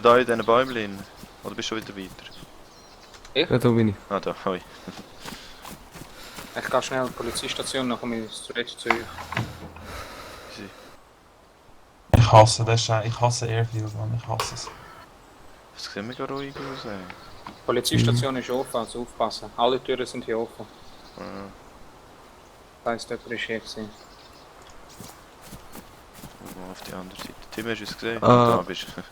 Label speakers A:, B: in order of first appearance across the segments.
A: da in diesen Bäumchen? Oder bist du schon wieder weiter?
B: Ich?
C: Ja, da bin ich.
A: Ah, da, hoi.
B: Ich gehe schnell an die Polizeistation, dann komme ich zuletzt zu euch.
A: Easy.
D: Ich hasse das Scheiß. Ich hasse Airfield, Mann. Ich hasse es.
A: Das sieht mega ruhig aus, ey.
B: Die Polizeistation ist offen, also aufpassen. Alle Türen sind hier offen.
A: Ja.
B: Das heisst, jemand ist hier gewesen.
A: Mal auf die andere Seite. Tim, hast du es gesehen?
C: Ah.
A: Da bist du.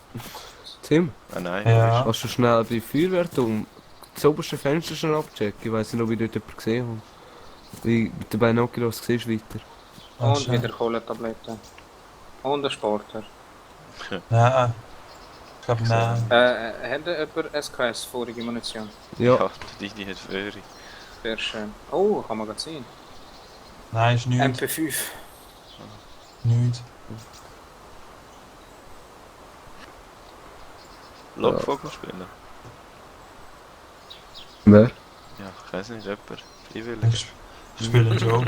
C: Tim,
A: Ah nein,
D: Ja.
C: kannst du schnell bei Feuerwehrturm das oberste Fenster schon abchecken? Ich weiss nicht, ob ich dort jemanden gesehen habe. Wie mit den Binoculars siehst du weiter.
D: Ah,
B: Und
D: schön.
B: wieder Kohletabletten. Und ein Sportler.
D: Nein. Ich glaube, nein.
B: Hat jemand SKS, vorige Munition?
C: Ja,
A: Ja, die hat Föhre.
B: Sehr schön. Oh, kann man gerade sehen.
D: Nein, ist nichts.
B: MP5.
D: Nichts.
A: Lockvogel spielen?
C: wer?
A: Ja, ich weiß nicht, jemand. Freiwillig.
D: Ich spiele schon.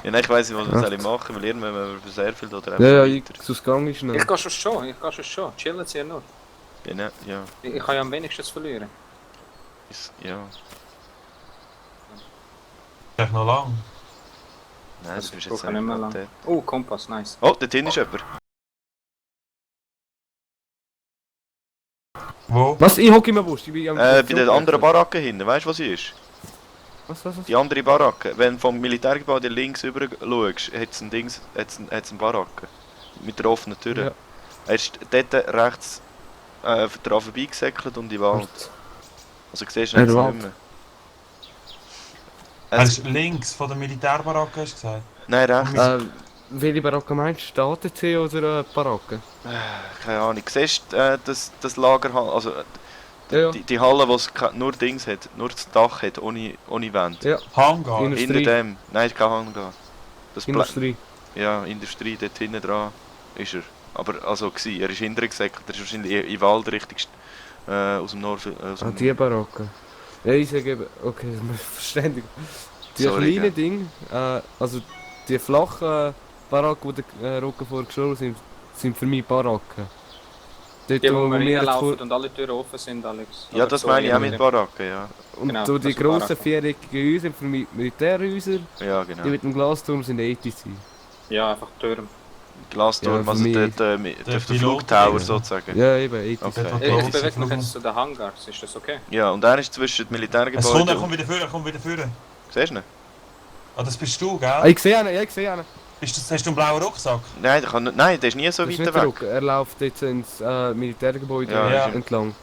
A: Ja, nein, ich weiss nicht, was wir
C: Ja.
A: sollen machen, weil irgendwann, wenn wir sehr viel oder
C: Ja, ja,
A: einfach
C: ich, sonst gang ich schnell.
B: Ich gehe schon. Chillen Sie ja nur.
A: Ja, nein, ja,
B: Ich kann ja am wenigsten verlieren.
A: ja.
D: Echt noch lang.
A: Nein, das ist
B: Ich
A: jetzt
B: brauche nicht mehr
A: einfach
B: lang.
A: dort.
B: Oh, Kompass, nice.
A: Oh, dort hinten ist jemand.
D: Wo?
C: Was? Ich hocke in meinem Busch. Ich bin am
A: Bei der anderen Baracke hinten, weißt du, was sie ist?
C: Was?
A: Die andere Baracke. Wenn du vom Militärgebäude links rüber schaust, hat es ein Dings, hat's eine Baracke. Mit der offenen Tür.
C: Ja.
A: Er ist dort rechts daran vorbeigesäckelt und in den Wald. Also siehst du
C: Der
A: jetzt
C: Wald.
A: nicht mehr.
D: Er
A: Es,
D: ist links von der Militärbaracke, hast du gesagt?
A: nein, rechts.
C: Welche Baracke meinst du? Die ATC oder Baracke?
A: Keine Ahnung. Siehst du das Lager, also
C: Ja,
A: die Halle, die nur Dings hat, nur das Dach hat, ohne Wände.
C: ja.
D: Hangar.
C: Industrie.
A: Hinter dem, nein, kein Hangar. Das
C: Industrie.
A: Ja, Industrie, dort hinten dran ist er. Aber also gsi, er ist hinterher gesäckelt, er ist wahrscheinlich in den Wald richtig aus dem Norden.
C: Ah, die Baracke. Ja, ich sage eben, okay, das muss ich verständigen. Die
A: Sorry,
C: kleinen
A: gell.
C: Ding, also die flachen Baracken, die der Rücken vorgeschoben sind für mich Baracken. Dort,
B: Die, wo wir
C: wir jetzt
B: reinlaufen und alle Türen offen sind, Alex.
A: Ja,
B: Oder
A: das
B: so,
A: meine ich auch
B: je
A: mit
B: nachdem.
A: Baracken, ja.
C: Und
B: Genau,
C: so die
B: das sind
C: grossen
B: Baracken.
C: viereckigen Häuser sind für mich Militärhäuser,
A: Ja, genau.
C: die mit dem Glasturm sind ATC.
B: Ja, einfach Türen.
A: Glasturm,
C: Ja, für
A: also
C: mich-
A: dort, der
D: Piloten-
A: Flugtower sozusagen.
C: Ja, eben, ATC.
D: Okay, dort
B: Ich
D: draussen
B: bewege mich
D: fliegen.
B: jetzt zu den Hangars, ist das okay?
A: Ja, und er ist zwischen dem
D: Es kommt, er
A: Militärgebäude
D: kommt wieder vor, er kommt wieder vor.
A: Siehst du ihn?
D: Ah, das bist du,
C: Ah,
D: gell?
C: ich sehe ihn, ja, ich sehe ihn.
D: Hast du einen blauen Rucksack?
A: Nein, nein, der ist nie so
C: Das ist
A: weit
C: nicht
A: weg.
C: zurück. Er läuft jetzt ins Militärgebäude
A: Ja,
D: ja.
C: entlang.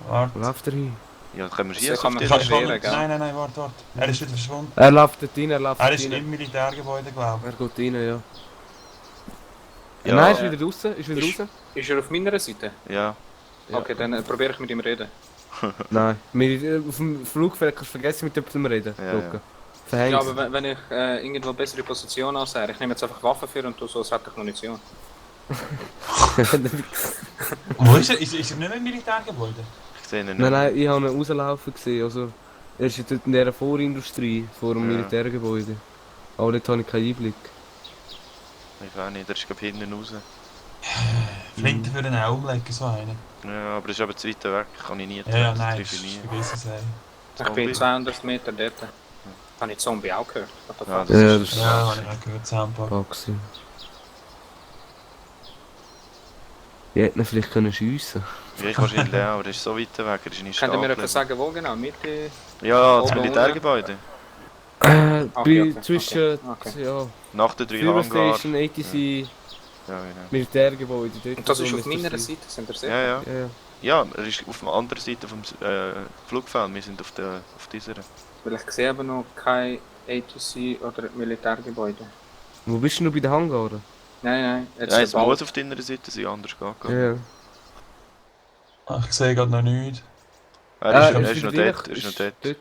C: Wo
D: Warte.
C: läuft er hin?
A: Ja, dann können wir
B: Das
A: schießen
B: kann
A: auf
B: man
A: die
D: Ich kann,
B: nicht
D: ich kann,
B: schweren, gell?
D: nein, warte. Er ist wieder verschwunden.
C: Er läuft dort rein, er läuft
D: Er
C: dort
D: ist
C: rein.
D: im Militärgebäude, glaube
C: Er geht rein, ja.
A: Ja,
C: Nein, ist wieder draußen, ist wieder
B: Ist-
C: raus.
B: Ist er auf meiner Seite?
A: ja.
C: Ja.
B: Okay, dann probiere ich mit ihm reden.
C: Nein, auf dem Flugfeld kannst du vergessen mit jemandem reden.
A: Ja,
C: Luca. Verhängt.
B: Ja, aber wenn ich irgendwo eine bessere Position ansehe, ich nehme jetzt einfach Waffen für und tu so, als hätte ich Munition.
D: Wo ist er? Ist er nicht mehr im Militärgebäude?
A: Ich sehe ihn nicht.
C: Nein, ich habe ihn rauslaufen gesehen. Also, er ist dort in dieser Vorindustrie, vor dem
A: Ja.
C: Militärgebäude. Aber dort habe ich keinen Einblick.
A: Ich weiß nicht, der ist glaub ich hinten raus.
D: Flinte für einen umlegen, so einen.
A: Ja, aber das ist aber zu weit weg, kann ich nie
D: Ja, nein,
A: definieren.
D: vergiss es, ey.
B: Ich
A: Zombie.
B: bin 200 Meter dort. Habe ich Zombie auch gehört? What the
A: Ja,
B: fuck?
A: das
C: Ja,
A: ist...
C: das ist-
D: Ja, habe ich auch gehört, Soundbar.
C: Baxi. Ich hätte ihn vielleicht können schiessen.
A: Ja, ich wahrscheinlich auch, aber der ist so weit weg, er ist nicht
B: Könnt ihr mir
A: stark.
B: etwas sagen, wo genau? Mitte?
A: Ja, das
B: Oben,
A: Militärgebäude.
B: Okay,
C: Zwischen,
B: okay.
C: ja,
A: Nach den 3
C: Fuel
A: Hangar.
C: Station, ATC,
A: Ja, genau.
C: Militärgebäude. Dort
B: Und das ist
C: so
B: auf
C: müsste
B: meiner
C: es sein.
B: Seite, sind ihr sicher?
A: Ja, ja.
C: Ja, ja.
A: Ja, er ist auf der anderen Seite vom Flugfeld, wir sind auf dieser.
B: Weil ich sehe aber noch kein ATC oder Militärgebäude.
C: Wo bist du noch bei den Hangaren?
B: Nein, jetzt
A: Ja,
B: der
A: es
B: Ball.
A: muss auf deiner Seite sein, anders geht gar nicht.
C: Ja.
D: Ach, ich sehe gerade noch nichts.
A: Er ist noch dort, er ist noch dort.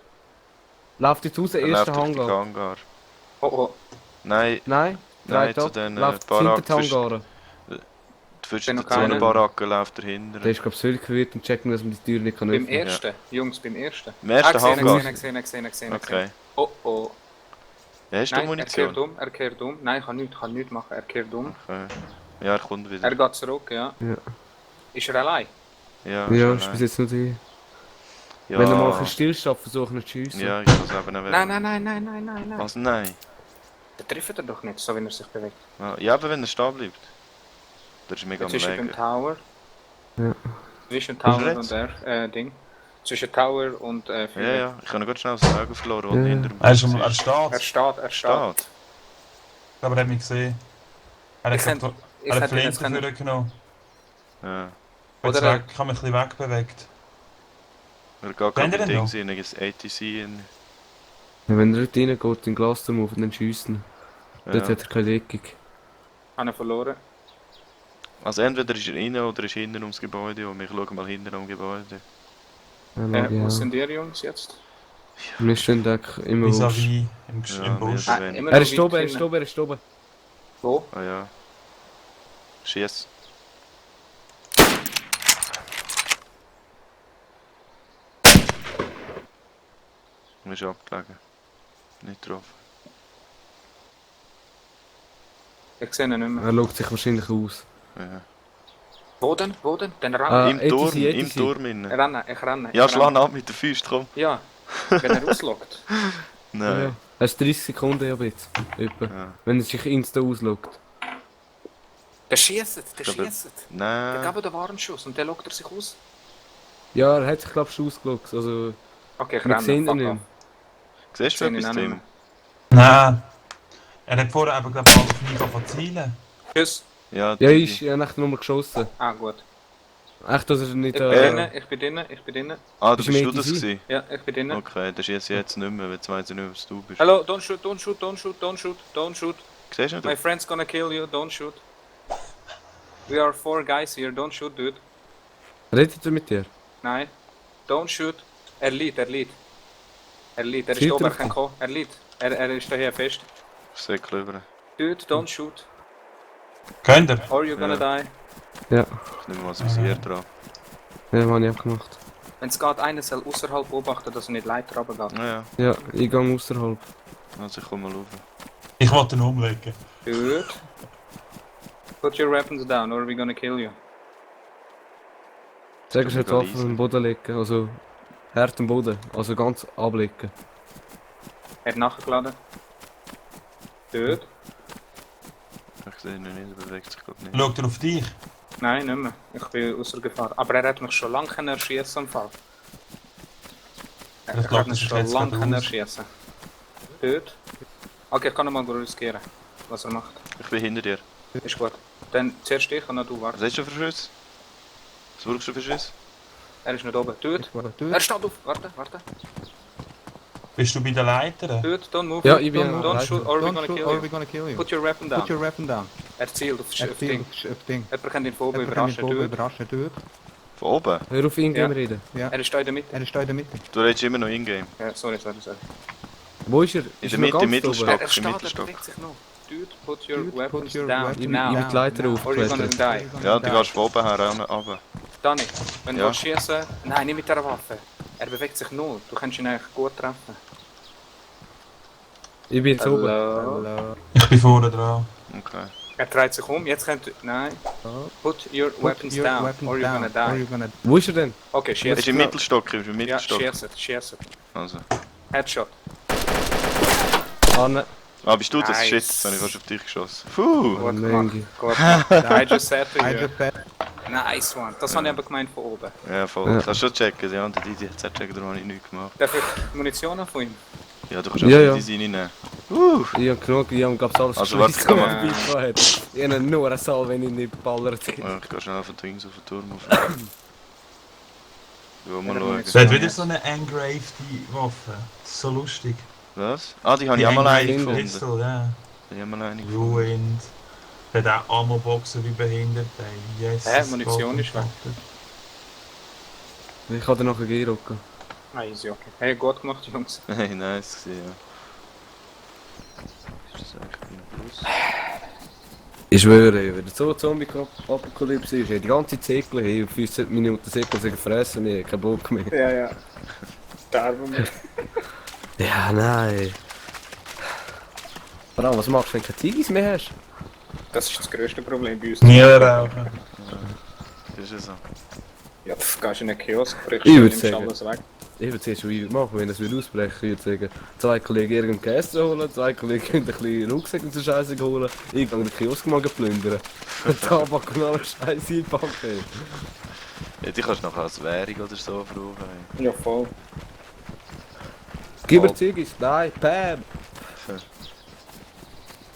C: Läuft jetzt raus,
A: Er
C: erster
A: läuft Richtung
C: Hangar.
A: Hangar.
B: Oh,
A: Nein,
C: Nein,
A: Nein,
C: dreht
A: zu
C: ab.
A: den,
C: Läuft
A: Baracken
C: hinter die Hangaren.
A: zwischen
B: noch
A: den
B: keiner.
A: Zonenbaracken läuft er hinter.
C: Der ist glaube ich völlig verwirrt und checkt nur, dass man die Tür nicht kann
B: beim
C: öffnen.
B: ersten. Jungs, beim ersten.
A: Im ersten
B: gesehen,
A: Hangar.
B: gesehen.
A: Okay.
B: Oh.
A: Ja, hast du
B: Nein,
A: Munition?
B: er kehrt um. Nein, ich kann nichts machen. Er kehrt um.
A: Okay. Ja, er kommt wieder.
B: Er geht zurück, ja.
C: Ja.
B: Ist er allein?
A: Ja,
C: Ja,
A: schon
C: ist bis
A: allein.
C: jetzt noch die.
A: Ja.
C: Wenn er mal ein bisschen stillsteht, versuche ich ihn zu schiessen.
A: Ja, ich kann es eben nicht
B: Nein, nein, nein, nein, nein, nein, nein.
A: Was? Nein.
B: Der trifft er doch nicht, so wie er sich bewegt.
A: Ja, aber wenn er stehen bleibt. Das ist mega am
B: Zwischen dem
A: Legen.
B: Tower.
C: Ja.
B: Zwischen
A: Ist er
B: Tower
A: jetzt?
B: und Ding. Zwischen Tower und
A: Ja,
B: Führer.
A: ja. Ich habe ihn ganz schnell aus den Augen verloren, und
C: Ja.
A: hinter dem
D: Er
A: Bus
D: er
A: ist.
D: steht.
B: Er steht, er steht.
A: Steht.
D: Aber er hat mich gesehen. Er hat
B: Ich hätte-
D: gesagt,
B: ich
D: er hat
B: hätte ihn
D: Flinte
B: jetzt können-
D: dafür genommen.
A: Ja.
D: Jetzt
B: Oder-
D: weg, ich habe mich ein bisschen wegbewegt.
A: Er geht
D: Kennt ihr
A: gerade
D: den
A: Ding
D: noch?
A: sein, ein ATC in.
C: Ja, wenn er dort reingeht, den Glasturm auf und dann schiessen. Dort
A: Ja.
C: hat er keine Deckung.
B: Habe ich verloren.
A: Also entweder ist er innen oder ist hinten ums Gebäude und wir schauen mal hinten ums Gebäude.
C: Ja,
B: Wo
C: ja.
B: sind ihr Jungs jetzt?
C: Wir stehen eigentlich immer
D: Vis-à-vis
C: wurscht.
D: im,
A: Ja,
D: im Busch.
A: mehr oder weniger.
B: immer
C: Er
B: noch
C: ist
B: weit
C: oben, er ist
B: hinten.
C: oben, er ist oben.
B: Wo?
A: Ah ja. Schieß. Er ist abgelegen. Nicht getroffen.
B: Ich sehe ihn nicht mehr.
C: Er schaut sich wahrscheinlich aus.
A: Ja.
B: Wo denn? Wo denn? Den
C: Ah,
B: rennen.
A: Im Turm,
C: ATC.
A: im Turm innen.
B: Rennen, ich renne.
A: Ja,
B: ich
A: schlag
B: renne.
A: ab mit der Füße, komm.
B: Ja, wenn er auslockt.
A: Nein.
C: Ja. Er ist 30 Sekunden ja jetzt. Etwa.
A: Ja.
C: Wenn er sich insta auslockt.
B: Der schießt, der
A: Aber-
B: schießt. Der
A: Nein.
B: gab den Warnschuss und der lockt er sich aus.
C: Ja, er hat sich glaube ich schon ausgelockt. Also,
B: Okay, ich
C: wir
B: renne.
C: sehen ihn
B: Fuck
C: nicht
B: off.
C: mehr.
A: Siehst du
B: Sehen ihn
A: etwas,
B: auch nicht
A: Tim?
B: mehr.
D: Nein. Er hat vorher eben, glaube ich, auf mich angefangen zu zielen.
B: Tschüss.
A: Ja,
C: Ja,
A: die-
C: ist ja echt nur geschossen.
B: Ah, gut.
C: Echt, dass er nicht.
B: Ich bin drinnen, ich bin drinnen, ich bin drinnen.
A: Ah,
C: Bist
A: bist
C: du
A: du
C: im
A: das
C: ATC?
A: gewesen?
B: Ja, ich bin drinnen.
A: Okay, das ist jetzt nicht mehr, weil jetzt weiss ich nicht, was du bist.
B: Hello, don't shoot, don't shoot, don't shoot, don't shoot, don't shoot.
A: Siehst du
B: My
A: nicht?
B: friend's gonna kill you, don't shoot. We are 4 guys here, don't shoot, dude.
C: Redet er mit dir?
B: Nein. Don't shoot. Er liegt, er liegt. Er liegt, er ist
C: Schielt
B: oben,
C: er
B: er kann kommen. Er liegt. Er ist daher fest.
A: Sehr clever.
B: Dude, don't shoot.
D: Könnt ihr?
B: Or you're gonna die.
C: Ja,
A: Ich nehme mal das Visier dran.
C: ja, habe ich auch gemacht.
B: Wenn es geht, einer soll außerhalb beobachten, dass er nicht Leiter runtergeht.
A: Ja,
C: Ja, ich gehe außerhalb.
A: also ich komme mal rauf.
D: Ich wollte ihn umlegen.
B: Dude. Put your weapons down or we're gonna kill you.
C: Sag, ich
A: Kann
C: jetzt
A: man
C: Waffen
A: leisen.
C: am Boden legen. Also, hart am Boden. Also ganz ablegen.
B: Er hat nachgeladen. Dude.
A: Ich sehe ihn nicht, er bewegt sich gerade nicht.
B: Nou,
D: Schaut er auf dich?
B: Nein, nicht mehr. Ich bin außer Gefahr. Aber er hat mich schon lange erschießen im Fall. Er
D: Das
B: hat
D: glaubt
B: mich
D: sich
B: schon
D: jetzt
B: lange
D: gerade aus.
B: erschießen. Dude. Okay, ich kann ihn mal riskieren, was er macht.
A: Ich bin hinter dir.
B: Ist gut. Dann zuerst ich und dann du, warte.
A: Was hast du für Schuss? Was brauchst du für Schuss?
B: Er ist nicht oben. Dude. Er steht auf. Warte, warte.
D: Bist du bei den Leitern?
B: Dude, don't move.
C: Ja, ich bin
B: Don't
C: am
B: shoot or we're gonna kill you.
E: gonna kill you.
B: Put your weapon
E: Put
B: down.
E: your weapon down.
B: Er zielt auf
E: Er
B: das Ding.
E: Ding.
B: Jemand kann ihn von oben
E: Er kann
B: überraschen.
E: ihn
B: Dude.
E: überraschen, dude.
A: Von oben?
C: Hör auf Ingame
B: Ja.
C: reden.
E: Ja.
B: Er ist da in der Mitte.
E: Er ist da in der Mitte.
A: Du redest immer noch in-game.
B: Ja, sorry.
C: Wo ist er?
A: In
C: Ist
A: der
C: er noch
A: Mitte,
C: ganz
A: im Mittelstock.
C: oben?
B: Er steht, er
A: Mittelstock.
B: bewegt sich noch. Dude, put your
E: Dude,
B: weapons
E: put your
B: down.
E: weapons
B: Now.
C: Mit Leiter
E: now.
B: Or you're gonna
C: aufgeklettert.
B: die.
A: Ja, du gehst von oben her runter.
B: Danny, wenn du
A: Ja.
B: willst schießen, nein, nicht mit der Waffe. Er bewegt sich null. Du kannst ihn eigentlich gut treffen.
C: Ich bin jetzt oben.
B: Hello.
E: Hello.
D: Ich bin vorne dran.
A: Okay.
B: Er dreht sich um. Jetzt könnt ihr... Nein. Put your weapons
E: Put your
B: down.
E: weapons
B: Or you're
E: down,
B: gonna
E: or
B: die.
E: you're gonna
C: Wo ist er denn?
B: Okay,
A: Er ist
B: schieß.
A: im Mittelstock, er ist im
B: Ja,
A: Mittelstock.
B: schieß.
A: Also.
B: Headshot.
C: Ah, nein.
A: Ah, bist du das?
B: Nice.
A: Shit, jetzt habe ich fast auf dich geschossen. Puh!
B: Gut
C: Mengi.
B: gemacht. Gut gemacht. I just said to
E: I
B: you.
E: just said,
B: Nice one. Das habe ich aber gemeint von oben.
A: Ja, voll.
C: Ja.
A: Kannst du schon checken, die anderen die hat es checken, darum habe ich nichts gemacht.
B: Darf ich Munition haben von ihm?
A: Ja, du kannst auch
C: Ja,
A: ja,
C: ja.
A: die Design reinnehmen.
C: Ich hab genug, ich hab glaub's alles
A: Also,
C: geschmissen,
A: warte,
C: was
B: kann man-
C: dabei hat. Ich hab nur einen Saal, wenn ich nicht geballert hätte.
A: Ja, ich gehe schnell von Dings auf den Turm auf. Ja, mal
B: Ja,
A: schauen.
D: Sie hat wieder so eine engraved Waffe. Das ist so lustig.
A: Was? Ah, die habe ich auch mal eine
C: engraved
A: gefunden.
D: Pistol, ja.
A: Die haben wir eine gefunden.
D: Ruined. Der hat auch Ammo-Boxen wie behindert. Ey. Yes.
B: Munition ist weg.
C: Ich kann dir nachher gehen, Rocco.
B: Ah, easy, okay. Hey, gut gemacht, Jungs.
A: Hey, nice gewesen, ja. Ist das eigentlich ein Plus?
C: Ich schwöre, wenn es so Zombie-Apokalypse ist, die ganze Zirkel, hey, 15 Minuten Zirkel sind gefressen, ich hab keinen Bock mehr.
B: Ja, ja. Sterben wir.
C: Ja, nein. Vor allem, was machst du, wenn du keine Ziggis mehr hast?
B: Das ist das grösste Problem bei uns.
D: Nie rauchen.
A: Die ist ja so.
B: Ja, pff, gehst in einen Kiosk, brichst
C: Ich
B: und
C: würd
B: nimmst
C: sagen.
B: alles weg.
C: Ich würde zuerst schon machen, wenn das wieder ausbrechen. Ich würde sagen, 2 Kollegen irgendeinen Käse holen, 2 Kollegen ein bisschen Rucksack und so Scheiße holen. Ich gehe den Kiosk mal plündern. Tabak und alles Scheiße einpacken.
A: Ja, die kannst du noch als Währung oder so brauchen.
B: Ja, voll.
C: Gib mir Ziggis, nein, Pam!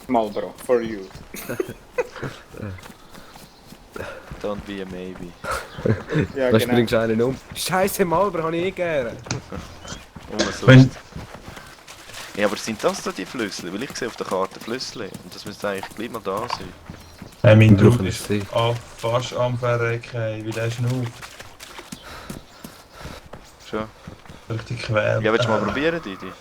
B: Marlboro, for you.
A: Don't be a maybe.
B: Ja,
C: Was
B: genau.
C: bringst du einen um? Scheiße, Malber habe ich eh gerne.
A: Umsonst.
D: Wenn-
A: Ja, aber sind das da die Flüssel? Weil ich sehe auf der Karte Flüssel und das müsste eigentlich gleich mal da sein.
D: Mein
C: Wir brauchen
D: Bruder
C: es
D: ist
C: sehen.
D: fast am Verrecken, wie der schnauft.
A: Schon?
D: Richtig quält.
A: Ja, willst du mal probieren, Didi?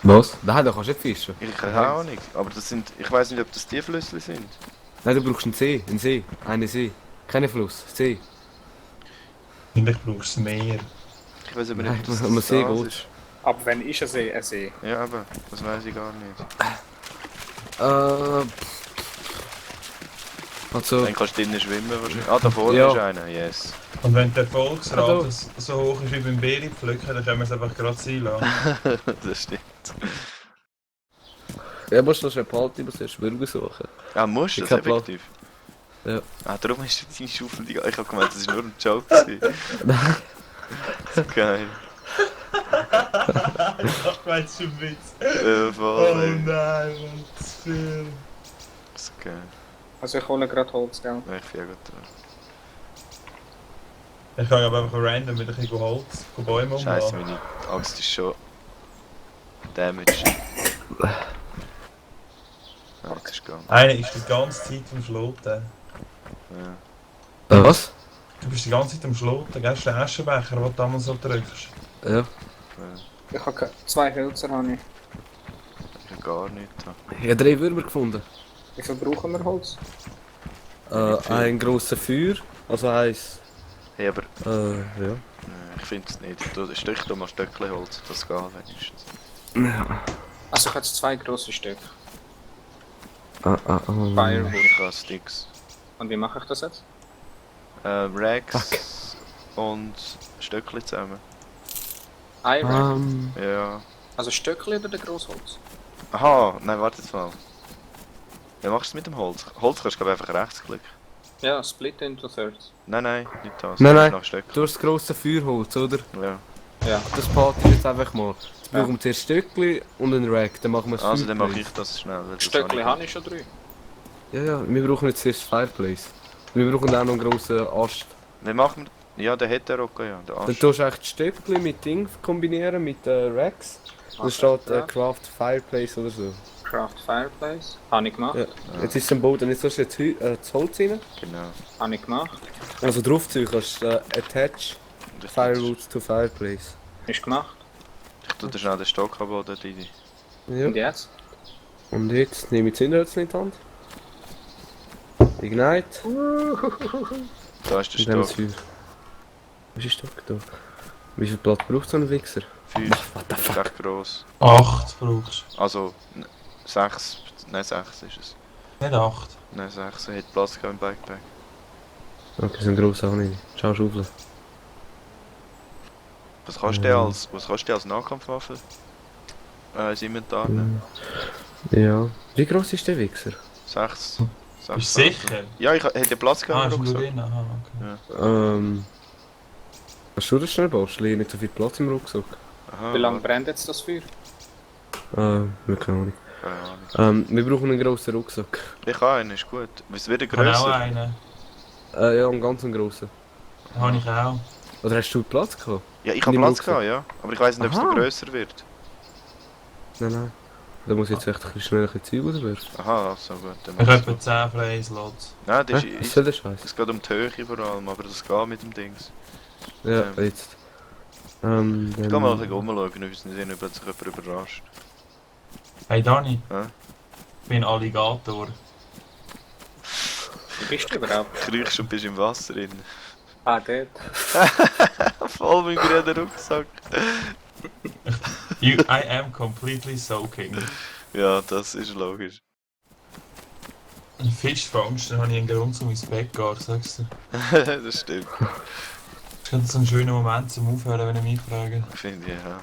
C: Was? Nein, da kannst du nicht fischen.
A: Ich keine Ahnung. Aber das sind. Ich weiß nicht, ob das die Flüssel sind.
C: Nein, du brauchst einen See, einen See. Kein Fluss, See.
D: Eigentlich brauchst du mehr.
A: Ich weiß aber
C: Nein,
A: nicht, ob das
C: man
A: das
C: See
A: das
C: geht.
A: ist.
B: Ab wann ist ein See ein See?
A: Ja, aber das weiß ich gar nicht.
C: Also,
A: Dann kannst du drinnen schwimmen wahrscheinlich. Ah, da vorne
C: Ja.
A: ist einer, yes.
D: Und wenn der Volksrat
C: Also-
D: so hoch ist wie beim Beere pflücken, dann können wir es einfach gerade sein lassen.
A: Das stimmt.
C: ja, musst du noch schnell behalten, ich muss erst Bürger suchen.
A: Ah, musst du
C: Ich
A: das
C: hab Plan.
A: effektiv?
C: Ja.
A: Ah, darum hast du deine Schaufel die... Ich hab gemeint, das war nur ein Joke. gewesen.
C: Nein.
A: Geil.
D: Ach, meinst du einen Witz?
A: Voll, ey.
D: nein, Mann, zu viel.
A: Das ist geil.
B: Also ich hole gerade Holz, gell?
A: Ja, ich finde gut dran.
D: Ich kann aber einfach random mit ein bisschen Holz, Bäume
A: Scheiße,
D: umbauen.
A: meine Axt ist schon... damaged. Ja, jetzt ist gegangen.
D: Einer ist die ganze Zeit am Schloten.
A: Ja.
C: Was?
D: Du bist die ganze Zeit am Schloten, gell? Das ist der Aschenbecher, den du damals so drückst.
C: Ja.
A: Ja.
B: Ich habe 2 Hölzer. Habe ich.
A: Ich hab gar nichts.
C: Ich habe 3 Würmer gefunden.
B: Wie viel brauchen wir Holz?
A: Nicht viel.
C: Ein grosses Feuer, also eins.
A: Hey, aber
C: Ja.
A: ich finde es nicht. Du stich da mal Stöckchen Holz, das geht wenigstens.
C: Ja.
B: Also ich habe jetzt 2 grosse Stücke.
A: Und ich habe Sticks.
B: Und wie mache ich das jetzt?
A: Rags und Stöckchen zusammen.
B: Ein Rack.
A: Ja.
B: Also Stöckchen oder der Grossholz?
A: Aha, nein, warte jetzt mal. Wie machst du es mit dem Holz? Holz kannst du glaub ich, einfach rechtsklicken.
B: Ja, split into thirds.
A: Nein, nein, nicht das.
C: Nein,
A: Das ist
C: nein.
A: nach Stöckchen.
C: Du hast das grosse Feuerholz, oder?
A: Ja.
B: Ja.
C: Das pate ich jetzt einfach mal. Jetzt brauchen wir zuerst Stöckli und einen Rack, dann machen wir das
A: Also dann mache
C: Fireplace.
A: ich das schnell. weil das
B: Stöckchen
A: habe
B: habe ich schon 3.
C: Ja, ja, wir brauchen jetzt zuerst Fireplace. Wir brauchen auch noch einen grossen Ast.
A: Wie machen wir? Ja, der hat der Rocco, ja. Der
C: Dann
A: Ast.
C: tust du echt die Stöckli mit Ding kombinieren, mit Racks. Dann steht Craft Fireplace oder so.
B: Craft Fireplace. Habe ich gemacht.
C: Ja. Jetzt ist es am Boden, jetzt tust du jetzt das Holz rein.
A: Genau.
B: Habe ich gemacht.
C: Also draufziehen kannst du Attach
A: Und ich
C: Firewoods to Fireplace.
B: Ist gemacht.
A: Ich tue dir schnell den Stock abbauen, Didi.
C: Ja.
B: Und jetzt?
C: Und jetzt nehme ich Zündhölzchen in die Hand. Ignite.
A: Da ist der
C: Und dann das
A: Stock.
C: Feuer. Wo ist der Stock da? Wie viel Platz braucht so ein Wichser?
A: 5.
C: What the
A: Das ist
C: fuck?
A: echt gross.
D: 8 brauchst
A: Also, 6. Nein, 6 ist es.
D: du. Nicht 8.
A: Nein, 6 hat Platz gehabt im Backpack.
C: Okay, so ein grosser auch nicht. Schau, Schaufel.
A: Was kannst du dir als Nahkampfwaffe ins Inventar nehmen?
C: Ja. Wie gross ist der Wichser?
A: 6.
D: Bist du sicher?
A: Ja, ich hätte Platz
D: Ah,
A: gehabt
D: ist
A: im
D: nur
A: Rucksack.
D: drin? Aha, okay.
C: Kannst du das schnell bauen? Ich habe nicht so viel Platz im Rucksack.
A: Aha,
B: Wie lange
A: warte,
B: brennt jetzt das Feuer?
C: Keine Ahnung.
A: keine Ahnung.
C: Wir brauchen einen grossen Rucksack.
A: Ich habe einen, ist gut. Es wird
D: Ich habe auch
A: grösser.
D: einen.
C: Ja, einen ganz grossen.
D: Habe ich auch.
C: Oder hast du Platz gehabt?
A: Ja, ich habe
C: Nimm
A: Platz
C: Rucksack.
A: gehabt, ja. Aber ich weiß nicht, ob es
C: Aha.
A: noch grösser wird.
C: Nein. Da muss ich jetzt echt ein bisschen schnell ein bisschen Zeug rauswerfen.
A: Aha, also gut. Dann
D: Ich
A: mach's
D: habe
A: so.
D: etwa 10 freie Slots.
A: Nein, das
C: Was
A: ist...
C: soll der Scheiß?
A: Es geht um die Höhe vor allem, aber das geht mit dem Dings.
C: Ja, jetzt. Dann...
A: Ich kann mal ein bisschen rumschauen, ob es nicht sehen, ob sich jemand überrascht.
D: Hey Dani,
A: Hä?
D: ich bin Alligator.
B: Wie bist du überhaupt?
A: Ich riech schon, bist im Wasser drin.
B: Ah, dort.
A: Voll mit grünen Rucksack.
D: I am completely soaking.
A: Ja, das ist logisch.
D: einen Fisch fängst, dann habe ich einen Grund zum ins Bett gehen, sagst du.
A: Das stimmt.
D: Das ist so ein schöner Moment zum Aufhören, wenn ich mich frage.
A: Finde ich, ja.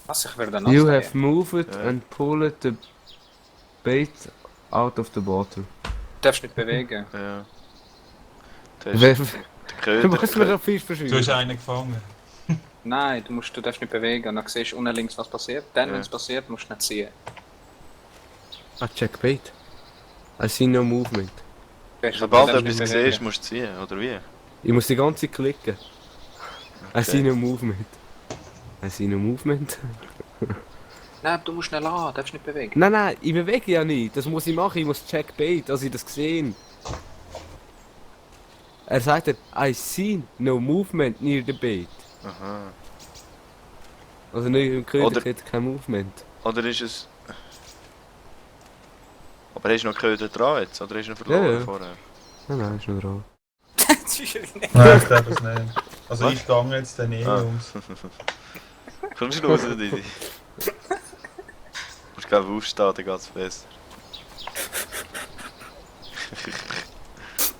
B: Was, ich werde
C: You
B: nass.
C: have moved
A: Ja.
C: and pulled the bait out of the water.
B: Du darfst nicht bewegen.
A: Ja.
C: Wer-
A: Der
C: Du musst mir
A: Köder.
C: einen Fisch
D: Du hast
C: verschwinden.
D: einen gefangen.
B: Nein, du darfst nicht bewegen. Und dann siehst du unten links, was passiert. Dann,
A: Ja.
B: wenn es passiert, musst du nicht ziehen.
C: Ah, check bait. I see no movement.
A: Sobald du
B: darfst
A: etwas
B: nicht
A: siehst,
B: bewegen.
A: musst du ziehen, oder wie?
C: Ich muss die ganze Zeit klicken. I
A: Okay.
C: see no movement. I see no movement.
B: Nein, du musst schnell an, du darfst nicht bewegen.
C: Nein, nein, ich bewege ja nicht. Das muss ich machen. Ich muss check bait, dass ich das gesehen. Er sagte, I see no movement near the bait.
A: Aha.
C: Also nicht im Köder
A: Oder-
C: hat kein Movement.
A: Oder ist es... Aber hast du noch Köder dran jetzt? Oder hast du noch verloren
C: Ja, ja.
A: vorher?
C: Nein, nein, ist noch dran.
D: Nein, ich glaube es nicht. Also
A: Was?
D: ich gehe jetzt dann eh,
A: Ah.
D: Jungs.
A: Kommst du raus, Didi? Musst glaube ich aufstehen, dann geht's besser.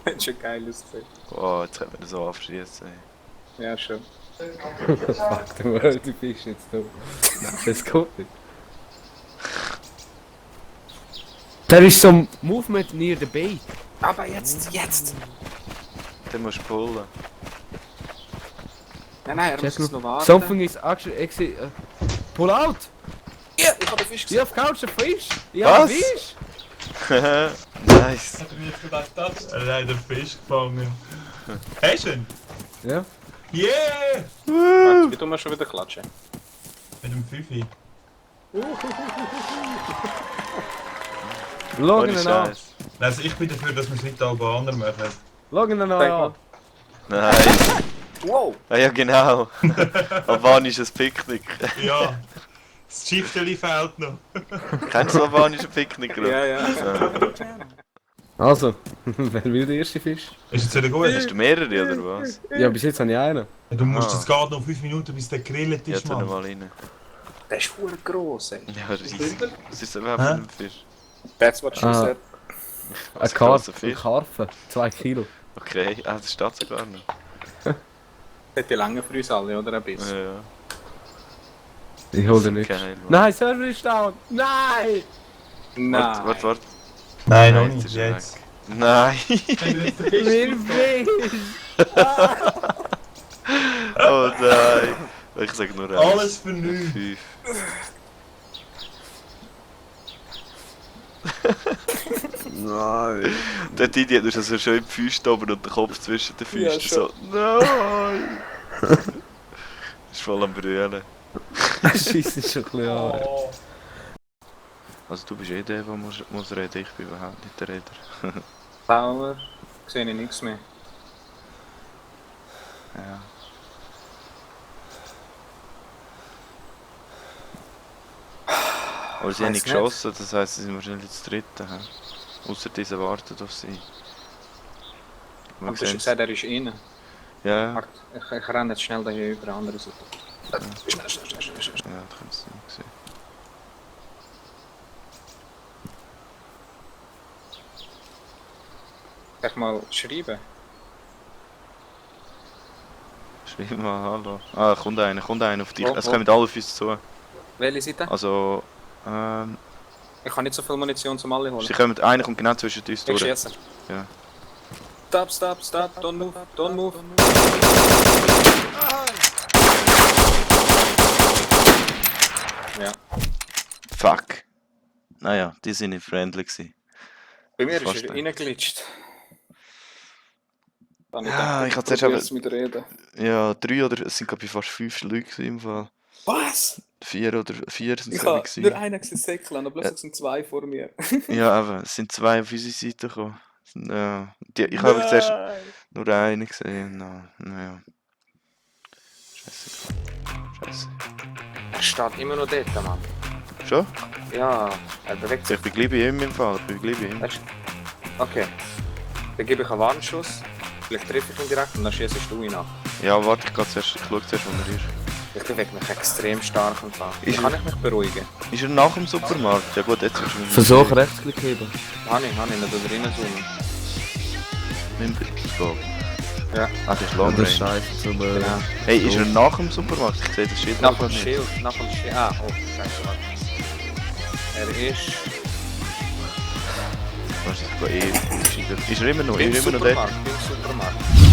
B: Das ist schon geil ausgesehen.
A: Oh, jetzt können wir so abschießen.
B: Ja, schon.
C: Fuck, der World, du bist jetzt da. Das geht nicht. There is some movement near the bait.
B: Aber jetzt!
A: Dann musst du pullen.
B: Nein, er muss
C: Check
B: jetzt noch warten.
C: Something is actually pull out!
B: Ja, ich habe den Fisch
C: Ich
B: gesehen.
C: hab couch a fish! Ich
A: Was?
C: hab Fisch!
A: Nice.
D: Hat er nicht gedacht, das? Er hat einen Fisch gefangen. Hast du ihn?
C: Ja.
D: Yeah!
B: Warte, wie tun wir schon wieder klatschen?
D: Mit dem Fifi.
C: Schau
A: Ohne
C: ihn an!
A: Scheiß.
D: Also ich bin dafür, dass wir es nicht Albaner machen.
C: Schau ihn
B: Zeig
C: an!
B: mal.
A: Nice.
B: Wow!
A: Ah, ja, genau. Albanisches Picknick.
D: Ja. Das Schiffsteli fehlt noch.
A: Kennst du albanische Picknick?
B: Ja, ja.
C: Also, wer will der erste Fisch?
D: Ist jetzt wieder gut?
A: Hast du mehrere oder was?
C: Ja, bis jetzt habe ich einen.
D: Du musst
A: Ah.
D: jetzt gerade noch 5 Minuten, bis der gegrillt
A: Ja,
D: ist,
A: tu ihn
D: Mann.
A: mal rein.
B: Der ist verdammt gross, ey.
A: Ja, riesig. Was ist denn überhaupt
D: Hä?
A: für ein Fisch?
B: That's what she
C: Ah.
B: said.
C: Ein
A: Was
C: Karpfen.
A: grosser Fisch?
C: Ein Karpfen. 2 Kilo.
A: Okay, ah, das steht sogar noch.
B: Das hat die lange für uns alle, oder? Ein bisschen.
A: Ja,
C: Ich hol den nicht.
A: geil. Mann.
C: Nein, Server ist down! Nein!
B: Nein.
A: Warte.
D: Nein, noch
A: Nein,
D: nicht.
A: jetzt ist er
D: Jetzt.
A: weg. Nein!
C: Wir Fisch!
A: Oh nein! Ich sag nur eins.
D: Alles für nichts.
A: 5.
C: Nein!
A: Der Didi hat nur so schön die Füße oben und den Kopf zwischen den
B: Ja,
A: Füßen. So, nein! Ist voll am Brüllen.
C: Scheiße, ist schon ein bisschen an.
D: Oh.
A: Also du bist eh der muss reden, ich bin überhaupt nicht der Reder.
B: Power. Sehe ich nichts mehr.
A: Ja. Aber sie haben nicht
B: Weiss nicht.
A: geschossen, das heisst, sie sind wahrscheinlich das dritte. Außer diese wartet auf sie.
B: Aber
A: Man
B: du hast
A: sieht
B: gesagt, er ist innen.
A: ja,
B: Warte, ich renne jetzt schnell dahin über die andere Seite. Schnell.
A: ja, das kann es nicht sehen.
B: Kann ich mal schreiben?
A: Schreib mal hallo. Ah, kommt einer auf dich.
B: Wo,
A: Es
B: wo?
A: kommen alle auf uns zu.
B: Welche Seite?
A: Also,
B: Ich kann nicht so viel Munition zum alle holen.
A: sie kommen, einer kommt genau zwischen uns
B: Ich
A: durch.
B: schieße.
A: Ja.
B: Stop, don't move. Ja.
A: Fuck. Naja, die sind nicht friendly gewesen.
B: Bei mir
A: Fast
B: ist er
A: ein.
B: reingeglitscht. Dann
A: Ja, ich hatte zuerst
B: probier's mit reden.
A: Ja, 3 oder es sind glaube ich fast 5 Leute gewesen im Fall.
B: Was?
A: 4 sind
B: Ich
A: es
B: habe nur
A: gewesen.
B: einen gesehen säckeln, aber plötzlich sind 2 vor mir.
A: Ja, aber es sind 2 auf unsere Seite gekommen. Ja, ich habe zuerst nur einen gesehen. Naja. Scheiße.
B: Er steht immer noch dort, Mann.
A: Schon?
B: Ja, er bewegt sich.
A: Ich bin gleich bei ihm im Fall. Ich bin gleich bei ihm.
B: Weißt du? Okay. Dann gebe ich einen Warnschuss. Vielleicht treffe ich ihn direkt und dann schießt du ihn ab.
A: Ja, warte, ich gehe zuerst, ich schaue zuerst, wo er ist.
B: Ich bewege mich extrem stark im Fall. Wie
A: Ist
B: kann ich mich beruhigen?
A: Ist er nach dem Supermarkt? Ja gut, jetzt ist er...
C: Versuch Rechtsklick heben.
B: Habe ich nicht da drinnen zoomen.
A: Nimm bitte.
B: Ja.
A: Ah, das ist
C: Ja,
A: Long
C: das ist
A: Range.
C: scheiße zum...
B: Genau.
A: Hey, ist er nach dem Supermarkt? Ich sehe das Schild
B: Nach
A: einfach
B: dem
A: nicht.
B: Schild, nach dem Schild. Ah, oh, scheiße, warte. Er ist...
A: Was ist das? Ist er immer noch?
B: Beim
A: Ist er immer noch dort?
B: Supermarkt, beim Supermarkt.